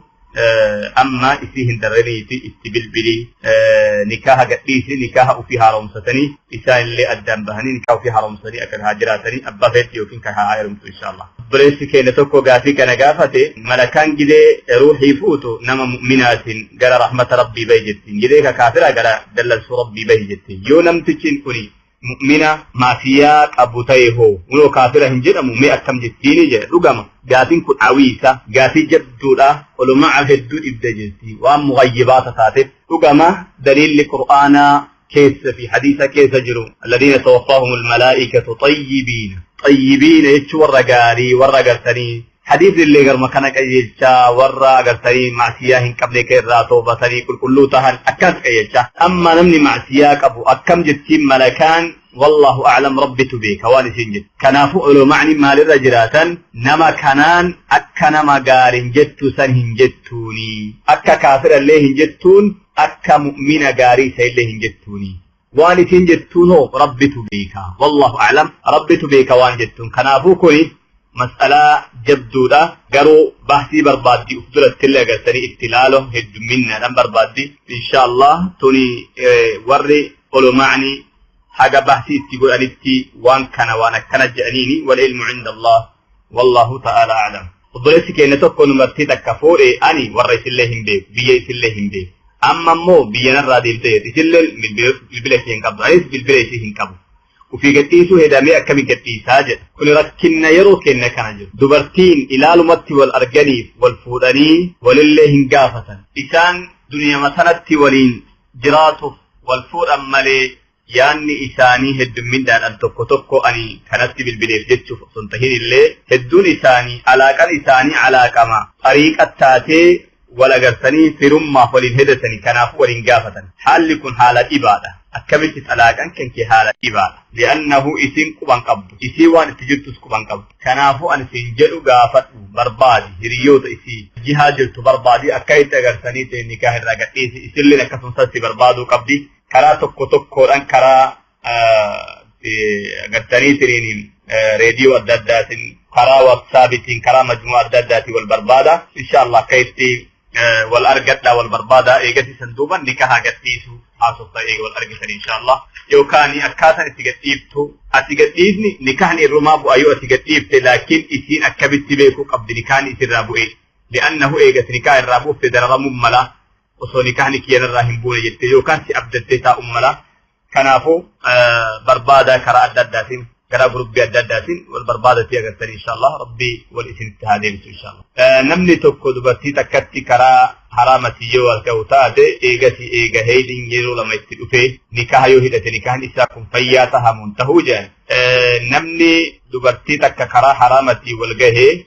S5: amma isii hin darariniiti itti bilbilii nikaaha gadhiisi nikaaha ofii haaromsatanii isaan illee addaan bahanii nikaaha ofii haaromsatanii akka haa jiraatanii abbaa feetti yookiin kan haa heerumtu inshaallah. Obboleessi keenya tokko gaafii kana gaafate malakaan gidee ruuxii fuutu nama mu'minaatiin gara rahmata rabbii bahi jettiin gidee ka kaafiraa gara dallansuu rabbii bahi jettiin yoo namtichi kuni mu'mina maafiyaa qabu ta'e hoo unoo kaafira hin jedhamu mee akkam jettiini jedha dhugama gaafiin kun awiisa gaafii jabduudha olumaa hedduu dhibde jirti waan mughayyibaata taateef dhugama daliilli qur'aanaa keessa fi hadiisa keessa jiru alladhiina tawaffaahum almalaa'ikatu xayyibiina xayyibiina jechuu warra gaarii warra agartanii hadiisni illee garuma kana qajeelchaa warra agartanii macsiyaa hin qabne irraa toobatanii qulqulluu tahan akkas qajeelchaa amma namni macsiyaa qabu akkam jettiin malakaan wallahu a'lam rabbitu beeka waan isin jettu kanaafuu ulamaani maalirra jiraatan nama kanaan akka nama gaarin jettu san hin jettuuni akka kaafira illee hin jettuun akka mu'mina gaarii isa illee hin jettuuni waan isin jettuun hoo rabbitu beeka wallahu a'lam rabbitu beeka waan jettuun kanaafuu kuni mas'alaa jabduudha garuu bahsii barbaaddi uf duratti illee agartanii itti ilaalo heddumminnaadhaan barbaaddi insha Allah tuni warri ulumaani haga bahsii itti godhanitti waan kana waan akkana jedhaniini wal ilmu cinda Allah wallahu ta'ala a'lam. Obboleessi keenya tokko numartii takka fuudhe ani warra isillee hin beeku biyya isillee hin beeku amma immoo biyya narraa deemtee isillee bilbila ishee hin qabdu anis bilbila ishee hin qabu. Ufii gadhiisuu hedamee akkami gadhiisaa jedha. Kuni rakkinna yeroo kenna kana jiru. Dubartiin ilaalumatti wal arganiif wal fuudhanii walillee hin gaafatan. Isaan duniyama sanatti waliin jiraatuuf wal fuudhan malee yaanni isaanii heddumminaan al tokko tokko ani kanatti bilbileef jechuuf osoo hin tahin illee hedduun isaanii alaaqan isaanii alaaqama xariiqa taatee wal agartanii firummaaf waliin hedatanii kanaafuu waliin gaafatan. Haalli kun haala dhibaadha. Akkamitti xalaaqan kan kee haala dhibaadha. Li'annahu isiin quban qabdu. Isii waan itti jirtus quban qabdu. Kanaafuu ani siin jedhu gaafadhu barbaadi hiriyoota isii jihaa jirtu barbaadi akka itti agartanii ta'e nikaa irraa gadhiisi isilleen akkasumas si barbaaduu qabdi. Karaa tokko tokkoodhaan karaa agartanii tiriiniin reediyoo adda addaatiin karaa watsaapiitiin karaa majmu'a adda addaatiin wal barbaada. Insha Allah akka itti wal argadhaa wal barbaada eegasi san duuba nikaha gadhiisu Haasofta eega wal argitan inshallah. Yookaan akkaataan itti gadhiiftu, ati gadhiifni nikaahni irrumaa bu'a yoo ati gadhiifte, laakiin isiin akkamitti beekuu qabdi nikaahni isirraa bu'e? Li'annahu eegas nikaah irraa buufte dararamuun mala, osoo nikaahni kiyyanarraa hin buune jette yookaan si abdattee taa'uun mala. Kanaafuu barbaada karaa adda addaatiin, karaa gurubbii adda addaatiin wal barbaadatii agartanii inshallah Rabbii wal isinitti haa deebisu inshallah. Namni tokko dubartii takkatti karaa haraamati yoo wal ga'u taate, eegasi eega heeydiin yeroo lama itti dhufee nikaha yoo hidhate, nikaahni isaa kun fayyaa tahamuun tahuu jedhan. Namni dubartii takka karaa haraamatii wal gahee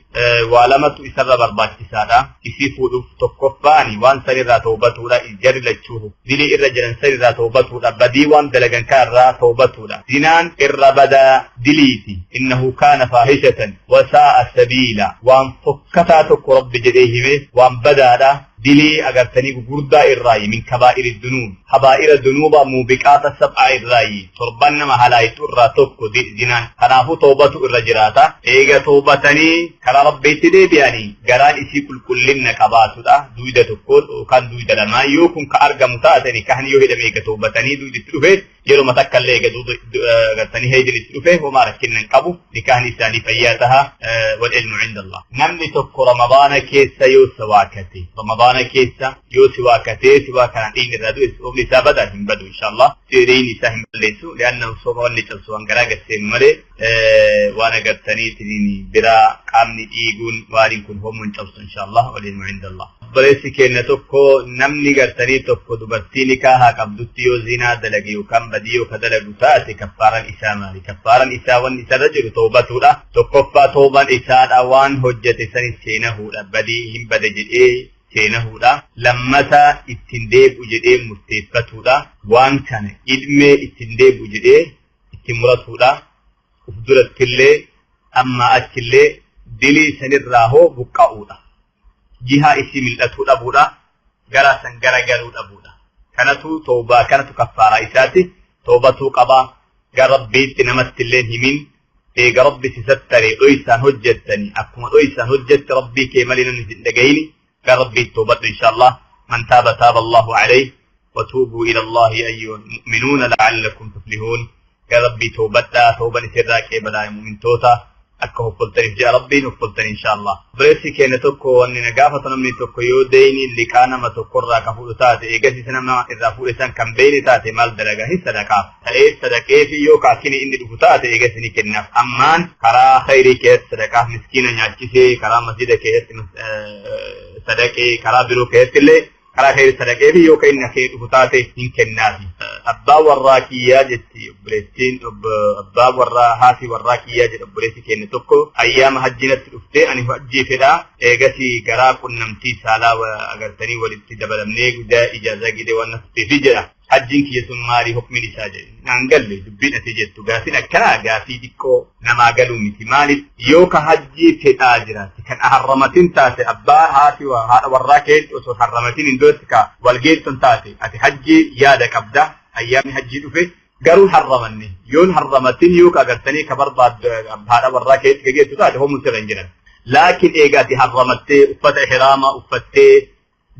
S5: waa lamatu isarra barbaachisaadha. Isii fuudhuuf tokkoffaani waan sanirraa toobatuudha. Jarri lachuu dilii irra jiran sanirraa toobatuudha. Badii waan dalagan kanarraa toobatuudha. Zinaan irra badaa diliiti. Innahu kaana faahishatan wasaa'a sabiila. Waan fokkataa tokko Rabbi jedhee hime, waan badaadha. Dilii agartanii gugurdaa irraayi, min kabaa'iri dunuub, kabaa'ira dunuuba muubiqaata sab'aa irraayi, torban nama halaayitu irraa tokko zinaan. Kanaafuu toobatu irra jiraata. Eega toobatanii karaa Rabbiitti deebi'anii garaan isii qulqullinna qabaatudha, duyda tokkoon yookaan duyda lamaan. Yoo kun ka argamu taate, nikaahni yoo hidhame eega toobatanii duyda itti dhufe, yeroo takka illee eega agartanii heydin itti dhufe, homaa rakkinna hin qabu, nikaahni isaanii fayyaa taha. Wal ilmu cinda Allah. Namni tokko Ramadaana keessa yoo siwaakate, Ramadaana keessa yoo siwaakatee siwaa kanaan dhiigni irraa du'e, soomni isaa badaa? Hin badu inshallah. Dhiigni isaa hin balleessu, li'annahu sooma wanni cabsu waan garaa gasseenu malee waan agartaniitiin biraa qaamni dhiiguun waan kun homuu hin cabsu inshallah. Wal ilmu cinda Allah. Obboleessi keenya tokko, namni gartanii tokko dubartii nikaahaa qabdutti yoo zinaa dalage yookaan badii yoo ka dalagu taate, kaffaaran isaa maali? Kaffaaran isaa wanni isarra jiru toobatuudha. Tokkoffaa toobaan isaadha waan hojjete sani seenahuudha. Badii hin bade jedhee seenahuudha. Lammata ittiin deebi'u jedhee murteeffatuudha. Waan kana ilmee ittiin deebi'u jedhee itti muratuudha. Uf durattillee amma achillee dilii sanirraa hoo buqqa'uudha. Jihaa isii mil'atuu dhabuudha. Gara san garagaluu dhabuudha. Kanatu toobaa, kanatu kaffaaraa isaati. Toobatuu qabaa. Gara Rabbiitti namatti illee himin. Eega Rabbi si sattaree dhoysaan hojjettani, akkuma dhoysaan hojjette Rabbii kee malee namni hin dhagayini, gara Rabbiitti toobadhu inshallah. Man taaba taaba Allahu alayhi. وتوبوا إلى الله أيها المؤمنون لعلكم تفلحون. Gara Rabbii toobadhaa, tooban isirraa qeebalaa, mu'mintoota akka hoffoltaniif jaa Rabbiin hoffoltan inshallah. Obboleessi keenya tokko wanni na gaafatu, namni tokko yoo deeyni liqaa nama tokkorraa ka fuudhu taate, eegas isa nama irraa fuudhe san kan beeyne taate, maal dalaga? Hin sadaqaaf ta'ee sadaqee fi yoo kaakini inni dhufu taate eegas ni kennaaf. Ammaan karaa khayrii keessatti sadaqaaf, miskiina nyaachisee, karaa masjida keessatti sadaqee, karaa biroo keessatti illee karaa khayrii sadaqee fi yoo ka inni akee dhufu taate hin kennaafi. Abbaa warraa kiyyaa jetti obboleettiin, abbaa warraa, haati warraa kiyyaa jedha obboleessi keenya tokko, ayyaama hajjiinatti dhuftee ani hajjii fedhaa, eegasi garaa qunnamtii saalaa agartanii walitti dabalamnee guddaa ijaazaa gidee waan nafteefi jedha. Hajjiin kiyya sun maalii hukmiin isaa jedhe. Naan galle dubbiin ati jettu. Gaafiin akkanaa gaafii xiqqoo namaa galuu miti. Maaliif? Yoo ka hajjii fedhaa jiraate kan harramatin taate, abbaa haati haadha warraa keetti osoo harramatin hin duratti ka walgeetton taate, ati hajjii yaada qabda, ayyaamni hajjii dhufe, garuu harramanne. Yoon harramatin yoo ka agartanii ka barbaaddu haadha warraa keetti geessu taate, homuu sirra hin jiran. Laakiin eega ati harramattee uffata ihraamaa uffattee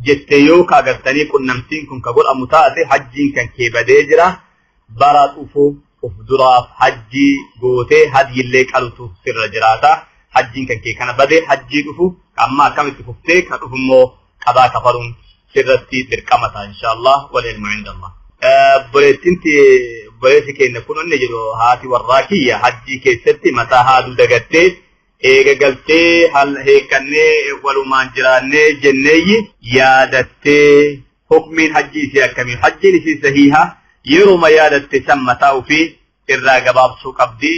S5: jette yoo ka agartanii qunnamtiin kun ka godhamu taate, hajjiin kan kee badee jira. Bara dhufu uf duraaf hajjii gootee hadyillee qalutu sirra jiraata. Hajjiin kan kee kana badee hajjii dhufu amma akkamitti fuftee ka dhufu immoo qadaa kafaluun sirratti dirqama ta'a inshallah. Wal ilmu inda Allah. Obboleettinti, obboleessi keenya kun inni jedhu, haati warraa kiyya hajjii keessatti mataa haaduu dagattee, eega galtee heekkannee walumaan jiraannee jenneeyyi yaadattee, hukmiin hajjii isii akkamii? Hajjiin isii sahiiha. Yeruma yaadatte san mataa ofii irraa gabaabsuu qabdi.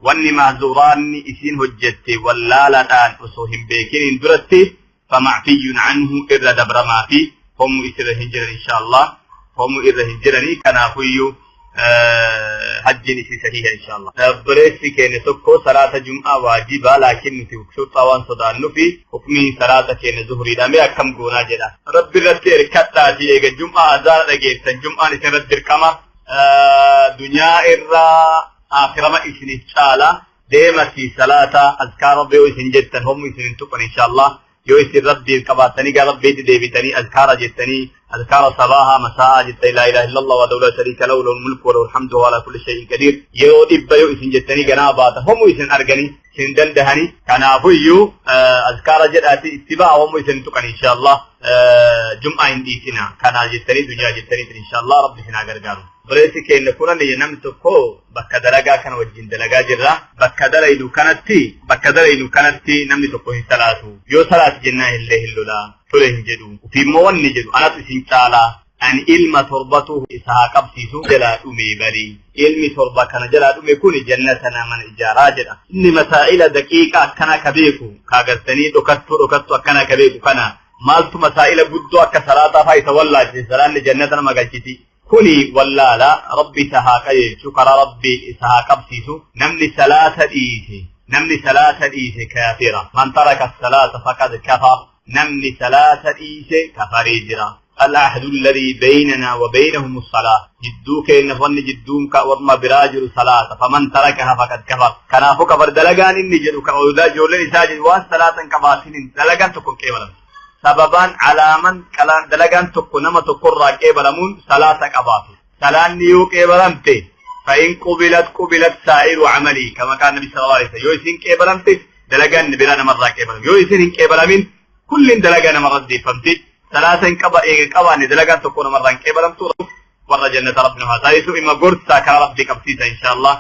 S5: Wanni mahzuuraanni isiin hojjette wallaalaadhaan osoo hin beekiniin duratti, famacfiyyun anhu, irra dabramaa fi homuu isirra hin jiran inshallah, homuu irra hin jiranii. Kanaafuyyuu hajjiin isii sahiha inshallah. Obboleessi keenya tokko salaata jum'aa waajibaa, laakiin nuti shurxaa waan sodaannufi hukmiin salaata keenya zuhuriidha, mee akkam goonaa jedha. Rabbi irratti erkadhaati eega jum'aa azaana dhageessan jum'aan isin irratti dirqama, dunyaa irraa aakhirama isiniif caala. Deemati salaata, azkaara yoo isin jettan homu isin hin tuqan inshallah. Yoo isin Rabbiif qabaattanii gara Rabbiitti deebitanii azkaara jettanii, azkaara sabaahaa masaa'a jettanii, laa ilaaha illallah wahdahu laa shariika lahu, lahul mulku wa lahul hamdu wa alaa kulli shay'in qadiir, yeroo 100 yoo isin jettanii ganaa baata, homuu isin arganii isin dandahanii. Kanaafuu iyyuu azkaara jedhaati itti ba'a, homuu isin tuqan inshaallah. Jum'aa hin dhiisina kanaa jettanii, dunyaa jettaniitiin, inshaallah Rabbi isin haa gargaaru. Obboleessi keenya kunan namni tokko bakka dalagaa kana wajjin dalagaa jirra. Bakka dalaynu kanatti namni tokko hin salaatu. Yoo salaati jennaan illee hin lolaa. Tole hin jedhu. Ofii immoo wanni jedhu anatu isin caalaa. Ani ilma torbatu isa haa qabsiisu jalaa dhume barii. Ilmi torba kana jalaa dhume kun jannata mana ijaaraa jedha. Inni masaa'ila daqiiqa akkana ka beeku, kaagartanii dhokattuu dhokattuu akkana ka beeku kana maaltu masaa'ila guddoo akka salaataa faa isa wallaalchise? Salaanni jannata nama galchiti. Kuni wallaala. Rabbi isa haa qajeelchu, karaa Rabbi isa haa qabsiisu. Namni salaata dhiise, namni salaata dhiise kaafira. Man taraka salaata faqad kafar. Namni salaata dhiise kafaree jira. العهد الذي بيننا وبينهم الصلاة. جدو كين فن جدون كورما براجل صلاة، فمن تركها فقد كفر. كنافو كفر. دلقان إني جدو كأولا جولين إساجد وان صلاة كباسين دلقان تكون كيبلا sababaan alaaman dalagaan tokko nama tokkorraa qeebalamuun salaata qabaatu. Salaanni yoo qeebalamte, فإن قبلت قبلت سائر عمله، كما قال النبي صلى الله عليه وسلم. Yoo isin qeebalamte dalagaan biraa namarraa qeebalam. Yoo isin hin qeebalamin kullin dalagaa namarra deeffamti. Salaata hin qaba eega qabaanne dalagaan tokko namarraa hin qeebalamtu. Warra jannata Rabbi nu haa taasisu. Ima gorsaa karaa Rabbii qabsiisa inshaallah.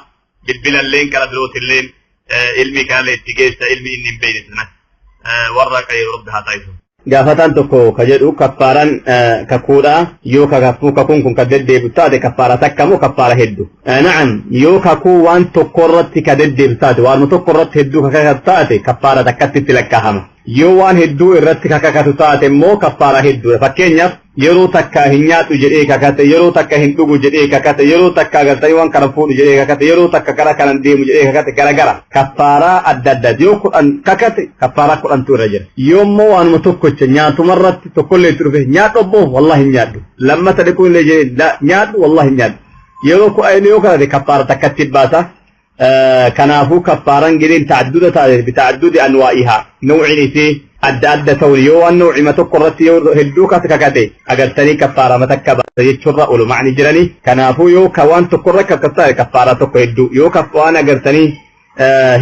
S5: Bilbilalleen kara birootilleen ilmi kanallee itti geessa, ilmi inni hin beekne sanas warra qajeelu Rabbi haa taasisu. Gaafataan tokko ka jedhu, kaffaaraan kakuudha yoo kakuu, kakuun kun ka deddeebi'u taate kaffaara takka moo kaffaara hedduu? Na'am, yoo kakuu waan tokko irratti ka deddeebi'u taate, waan tokko irratti hedduu kakakatu taate, kaffaara takkatti itti lakkaa'ama. Yoo waan hedduu irratti kakakatu taate immoo kaffaara hedduudha. Fakkeenyaaf, yeroo takka hin nyaadhu jedhee kakate, yeroo takka hin dhugu jedhee kakate, yeroo takka agartanii waan kana fuudhu jedhee kakate, yeroo takka gara kanan deemu jedhee kakate, gara gara kaffaaraa adda addaati. Yoo 10 kakate kaffaaraa 10tu irra jira. Yoo immoo waanuma tokkocha nyaatumarratti tokkollee itti dhufe, nyaadhu obbo, wallahi hin nyaadhu, lammata dhiquu illee jedhee, nyaadhu, wallahi hin nyaadhu, yeroo 10 yoo kakate kaffaara takkatti baasa. Kanaafuu kaffaaran gideen ta'adduda taate bita'addudi anwaa'ihaa, nawciin isii adda adda ta'uun, yoo waan nawcima tokko irratti yoo hedduu kakate agartanii kaffaarama takka baasa jechuurra ulamaani jiranii. Kanaafuu yoo ka waan tokko irra kakatu taate kaffaaraa tokko hedduu, yoo waan agartanii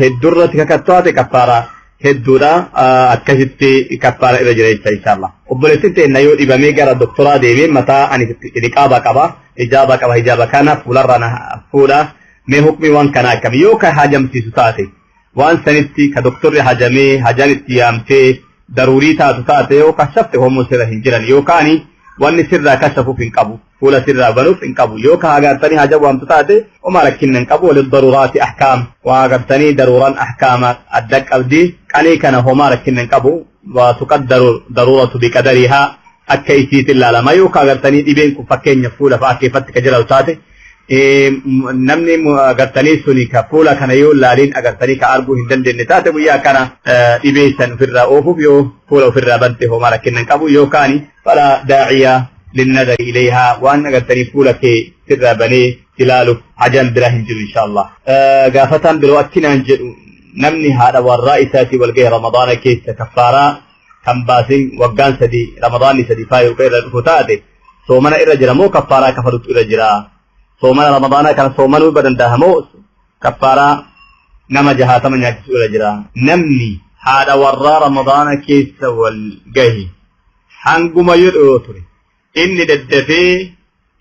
S5: hedduu irratti kakatu taate kaffaaraa hedduudha. Akkasitti kaffaara irra jira jecha inshaallah. Obboleettiin teenna yoo dhibamee gara doktoraa deemee, mataa ani niqaaba qaba, hijaaba qaba, hijaaba kana fuularra na fuudha, mee hukmi waan kanaa akkami? Yoo ka hajamsiisu taate, waan sanitti ka doktorri hajamee hajaan itti yaamtee daruurii taatu taate, yoo kashafte homoo sirra hin jiran, yookaan wanni sirraa kashafuuf hin qabu, fuula sirraa banuuf hin qabu. Yoo ka agartanii haja waamtu taate homaa rakkinna hin qabu. وللضرورات أحكام. Waa agartanii daruuraan ahkaama adda qabdi. Qanii kana homaa rakkinna hin qabu. وتقدر الضرورة بقدرها. Akka isiitti ilaalama. Yoo ka agartanii dhibeen kun fakkeenya fuula fa'aa keessatti ka jiraatu taate, namni agartanii suni ka fuula kana yoo laaliin agartanii ka arguu hin dandeenye taate, guyyaa kana dhibee san ofirraa oofuuf yoo fuula ofirraa bante homaa rakkinna hin qabu, yookaan فلا داعي للنظر إليها. Waan agartanii fuula kee sirraa banee ilaaluuf hajaan biraa hin jiru inshaallah. Gaafataan biroo akkinaan jedhu, namni haadha warraa isaatii wal gahe Ramadaana keessa kaffaaraa kan baasin waggaan 3, Ramadaanni 3 faa yookaan irra dhufu taate, soomana irra jira moo kaffaaraa kafalutu irra jira? Soomana Ramadaanaa kana soomanuu danda'a moo kaffaaraa nama 60 nyaachisuu irra jira? Namni haadha warraa Ramadaana keessa wal gahe hanguma yoo ture inni daddafee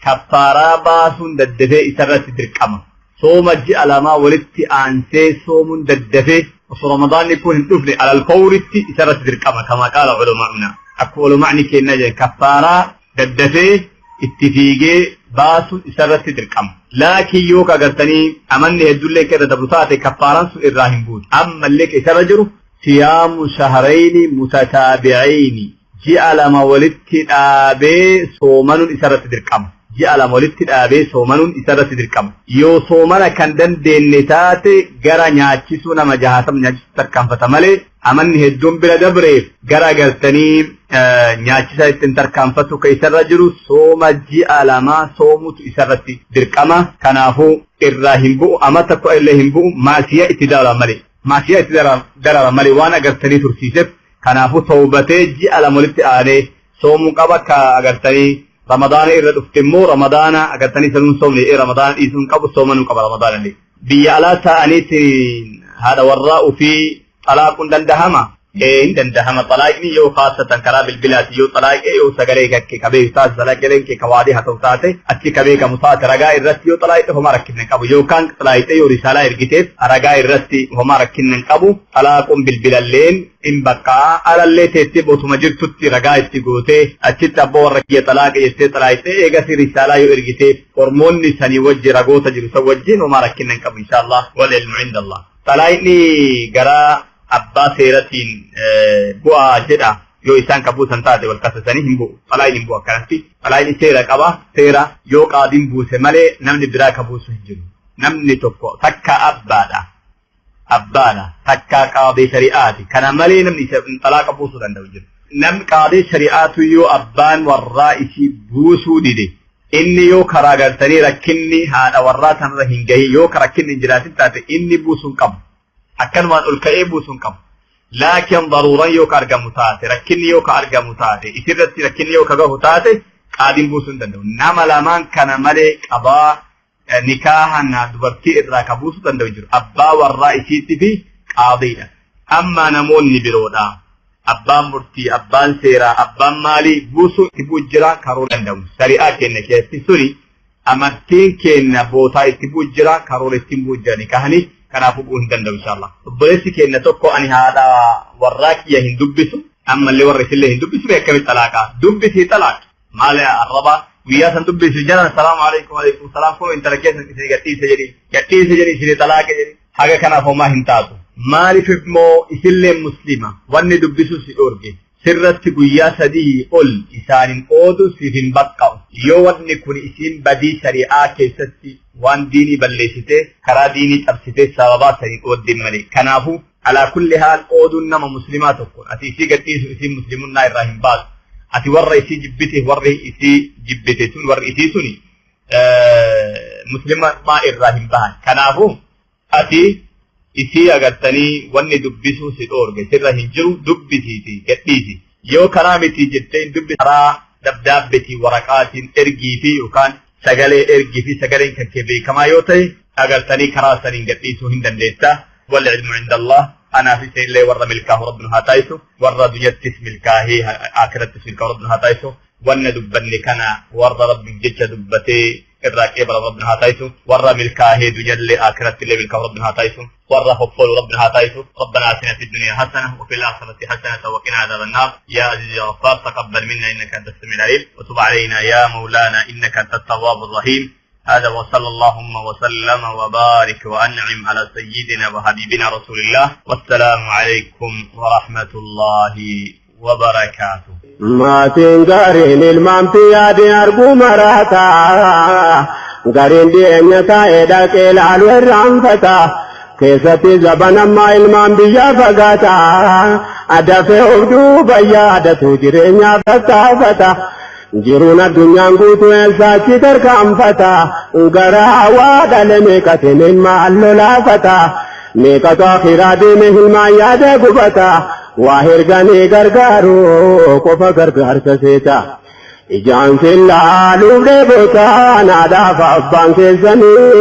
S5: kaffaaraa baasuun daddafee isarratti dirqama. Sooma ji'a 2 walitti aansee soomuun daddafee osoo Ramadaanni kun hin dhufne على الفور tti isarratti dirqama. كما قال علماؤنا, akka ulamaani kennaa jedhan, kaffaaraa daddafee itti fiigee baasuun isarratti dirqama. Laakiin yoo agartanii amanni hedduullee irra dabru taate kaffaaraan sun irraa hin buutu. Ammallee ka isarra jiru صيام شهرين متتابعين, ji'a 2 walitti dhaabee soomanuun isarratti dirqama. Ji'a 2 walitti dhaabee soomanuun isarratti dirqama. Yoo soomana kan dandeenye taate gara nyaachisuu, nama 60 nyaachisuu tarkaanfata malee, amanni hedduun bira dabreef gara agartanii nyaachisa ittiin tarkaanfatu. Ka isarra jiru sooma ji'a 2 soomutu isarratti dirqama. Kanaafuu irraa hin bu'u, ama tokko illee hin bu'u, maasiyaa itti darara malee. Maasiyaa itti darara malee waan agartanii tursiiseef. Kanaafuu tawbatee ji'a 2 walitti aanee soomuu qaba. Ka agartanii Ramadaana irra dhufte immoo Ramadaana agartanii sanuun soomne jedhee Ramadaana dhiisuu hin qabu, soomanuu qaba Ramadaana illee. Biyya alaa taa'aniitiin haadha warraa ofii xalaaquun dandahama? Ee, hin dandahama. Xalaaqni yoo khaasatan karaa bilbilaati yoo xalaaqee, yoo sagalee kakke ka beeku taate, sagaleen kee ka waadii haa ta'u taate, achi ka beekamu taate, ragaa irratti yoo xalaaqxe homaa rakkinna hin qabu. Yookaan xalaaqxee yoo risaalaa ergiteef ragaa irratti homaa rakkinna hin qabu. Xalaaquun bilbilalleen hin baqqa'a. Alallee teettee botuma jirtutti ragaa itti gootee achitti abbaa warra kiyya xalaaqa jettee xalaaqxee eegasii risaalaa yoo ergiteef ormoonni sanii wajji ragoota jiru san wajjin homaa rakkinna hin qabu, insha Allah. Wal ilmu inda Allah. Xalaayni garaa abbaa seeratiin bu'aa jedha, yoo isaan ka buusan taate wal kasasanii hin bu'u. Xalaayni hin bu'u akkanatti. Xalaayni seera qaba. Seera yoo qaadiin buuse malee namni biraa ka buusu hin jiru. Namni tokko takka abbaadha. Abbaadha. Takka qaadii shari'aati. Kana malee namni isa xalaaqa buusuu danda'u jiru. Namni qaadii shari'aatu yoo abbaan warraa isii buusuu dide, inni yoo karaa gartanii rakkinni haadha warraa tanarra hin gahin, yoo ka rakkinni hin jiraatin taate, inni buusuu hin qabu. Akkanumaan ol ka'ee buusuu hin qabu. Laakiin daruuran yoo ka argamu taate, rakkinni yoo ka argamu taate, isirratti rakkinni yoo ka gahu taate, qaadiin buusuu hin danda'u. Nama lamaan kana malee qabaa nikaaha na dubartii irraa ka buusuu danda'u jiru. Abbaa warraa isiitti fi qaadiidha. Amma namoonni biroodha. Abbaan murtii, abbaan seeraa, abbaan maalii buusuu itti bu'u jira karoora danda'u. Shari'aa keenya keessatti suni amantiin keenya bootaa itti bu'u jira, karoora ittiin bu'u jira nikaahni, kanaafuu bu'uu hin danda'u, inshallah. Obboleessi keenya tokko ani haadha warraa kiyya hin dubbisu, ammallee warra isillee hin dubbisu, akkamitti xalaaqaa? Dubbisii xalaaqi. Maal arraba guyyaa san dubbisu jalan salaamu alaikum, alaikum salaam, kun intala keessan isin gadhiise jedhi, gadhiise jedhi, isin xalaaqe jedhi. Haga kanaaf homaa hin taatu. Maaliif immoo isillee muslima wanni dubbisu si dhorge sirratti guyyaa 3 ol isaanin oodu siif hin baqqa'u. Yoo wanni kun isiin badii shari'aa keessatti waan diinii balleessite, karaa diinii cabsite, sababaa saniin ooddin malee. Kanaafuu alaa kulli haal ooduun nama muslimaa tokko ati isii gadhiisu isiin muslimunnaa irraa hin baasu. Ati warra isii jibbite, warri isii jibbite sun, warri isii suni muslimaa irraa hin bahan. Kanaafuu ati isii agartanii wanni dubbisuu si dhoorge sirra hin jiru, dubbisiiti gadhiisi. Yoo karaa miti jettee hin dubbi, karaa dabdaabbetii waraqaatiin ergii fi yookaan sagalee ergii fi sagaleen kan kee beekamaa yoo ta'e agartanii karaa saniin gadhiisuu hin dandeetta. Wal ilmu inda Allah. Anaaf isinillee warra milkaahu Rabbi nu haa taasisu, warra dunyattis milkaahee akirattis milkaahu Rabbi nu haa taasisu. Wanna dubbanne kana warra Rabbiif jecha dubbatee irraa qeebala Rabbi nu haa taasisu, warra milkaahee dunyallee akirattillee milkaahu Rabbi nu haa taasisu, warra hoffolu Rabbi nu haa taasisu. ربنا آتنا في الدنيا حسنة وفي الآخرة حسنة وقنا عذاب النار. يا عزيز يا غفار، تقبل منا إنك أنت السميع العليم وتب علينا يا مولانا إنك أنت التواب الرحيم. هذا وصلى اللهم وسلم وبارك وأنعم على سيدنا وحبيبنا رسول الله، والسلام عليكم ورحمة الله وبركاته.
S2: Maatiin gaariin ilmaamti yaadee arguu maraata. Gariin dhiyeenya taa'ee dhaqee laalu irraanfata. Keessatti zabanammaa ilmaan biyyaa fagaata. Dafee of duuba yaadatu jireenyaaf tattaafata. Jiruun addunyaan guutuu eessaachi tarkaanfata. Garaa waa dhale meeqatiin ilmaan lolaafata. Meeqatu akhiraa deeme ilmaan yaada gubata. Waa herganii gargaaru qofa gargaarsa seeta. Ijaan sin laaluuf dheebotaa naadhaaf abbaan keessanii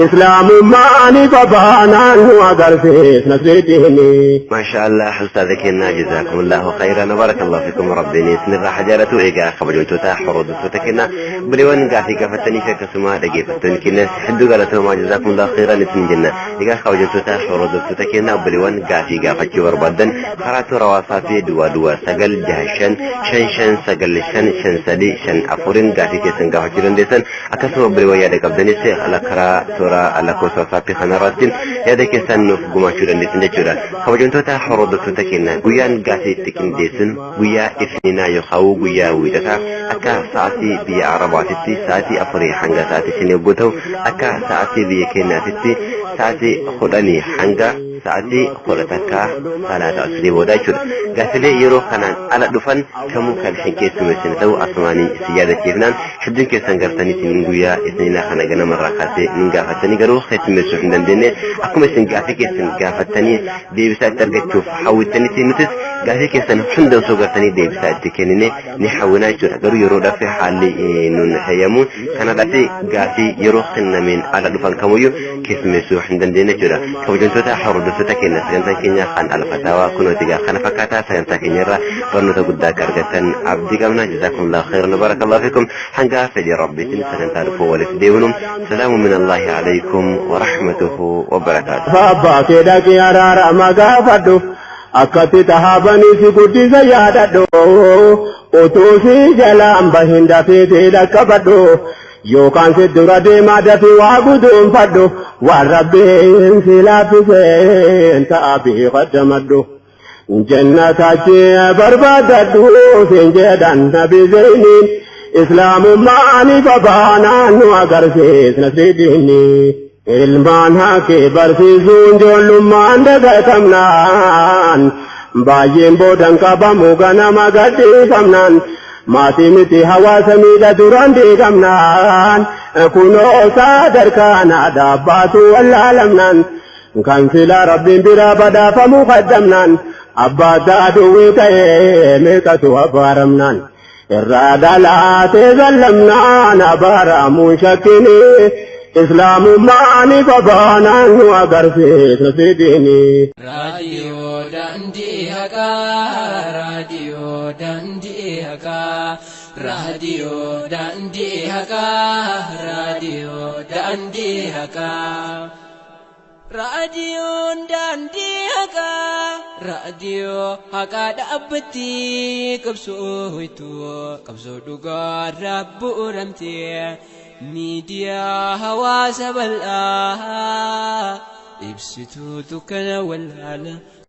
S2: islaamummaan babaanaan nu agarsiis nasriidiini.
S4: ما شاء الله أستاذ كنا، جزاكم الله خيرا وبارك الله فيكم، ربي سنرى حجارته. إيجا kabajamtoota hordoftoota keenya, buleewwan gaafii gaafatanii fi akkasuma dhaggeeffattoonni keenya hedduu galatoomaa, جزاكم الله خيرا isin jenna. Egaa kabajamtoota hordoftoota keenya, obboleewwan gaafii gaafachuu barbaadan karaa toora WhatsAppii 0096559955354 gaafii keessan gaafachuu dandeessan. Akkasuma obboleewwan yaada qabdanis karaa toora lakkoofsa WhatsAppii kanarratti yaada keessan nuuf gumaachuu dandeessan jechuudha. Kabajamtoota hordoftoota keenya, guyyaan gaafii itti qindeessinu guyyaa Isniinaa yookaan guyyaa Wiixataa akka sa'aatii biyya Arabaatitti sa'aatii 4 hanga sa'aatii 5 yogguu ta'u, akka sa'aatii biyya keenyaatitti sa'aatii 10 hanga Sa'aatii 11 salaata asrii booda jechuudha. Gaaffilee yeroo kanaan ala dhufan kamuu kan hin keessummeessine ta'uu asumaanii isin yaadachiifnaan, hedduun keessan gartanii isiniin guyyaa isiniinaa kana ganamarraa kaasee nin gaafattanii garuu keessummeessuu hin dandeenye. Akkuma isin gaafii keessan gaafattanii deebisaa itti argachuuf hawwittanitti, nutis gaafii keessan hunda osoo gartanii deebisaa itti kennine ni hawwinaa jechuudha. Garuu yeroodhaaf haalli nun heeyyamu kanaadhaaf gaafii yeroo kennameen ala dhufan kamuyyuu keessummeessuu hin dandeenye jechuudha. Kabajamtoota hordoftoota keenya, sagantaan keenya kan Alfataawaa kunooti gaa kana fakkaataa. Sagantaa keenya irraa barnoota guddaa akka argattan abdii qabna. Jazaakumullahu khairan, barakallahu fikum. Hanga fedhii Rabbiitiin sagantaa dhufuu walitti deebinu, salaamu min Allaahi alaykum wa rahmatuhu wa barakaatuh.
S2: Abbaa kee dhaqii araarama gaafadhu, akkatti tahaabanii si guddisa yaadadhu, utuu si jalaan bahin dafiitii dhaqqabadhu, yookaan si dura deemaa dafii waa guduunfadhu, waan Rabbiin si laaffiseen ta'a bii qaddamadhu. Jannatachi barbaadadhu siin jedhan Nabi Zeyniin, islaamummaan ifa baanaan nu agarsiis nasridiini. Ilmaan haqee barsiisuun ijoollummaan dagatamnaan, baay'een boodan qabamu ganama gadhiifamnaan, maatii miti hawaasa miidha duraan diigamnaan, kunoo sadarkaan dhaabbaatu wallaalamnaan, kan sila Rabbiin biraa badhaafamu qaddamnaan, abbaa aduwwii ta'ee meeqatu abaaramnaan, irraa dhalaatee zallamnaan, abaaramuun shakkini, islaamummaan ifa baanaan nu agarsiisa sidiini.
S1: Raadiyoo Daandii Haqaa, Raadiyoo Daandii Haqaa, Raadiyoo Daandii Haqaa, Raadiyoo Daandii Haqaa. Raadiyoon Daandii Haqaa, raadiyoo haqaa dhaabbatti qabsoo qabsoo dhugaa irraa bu'uuramtee, miidiyaa hawaasa bal'aa, ibsituu dukkana wallaala.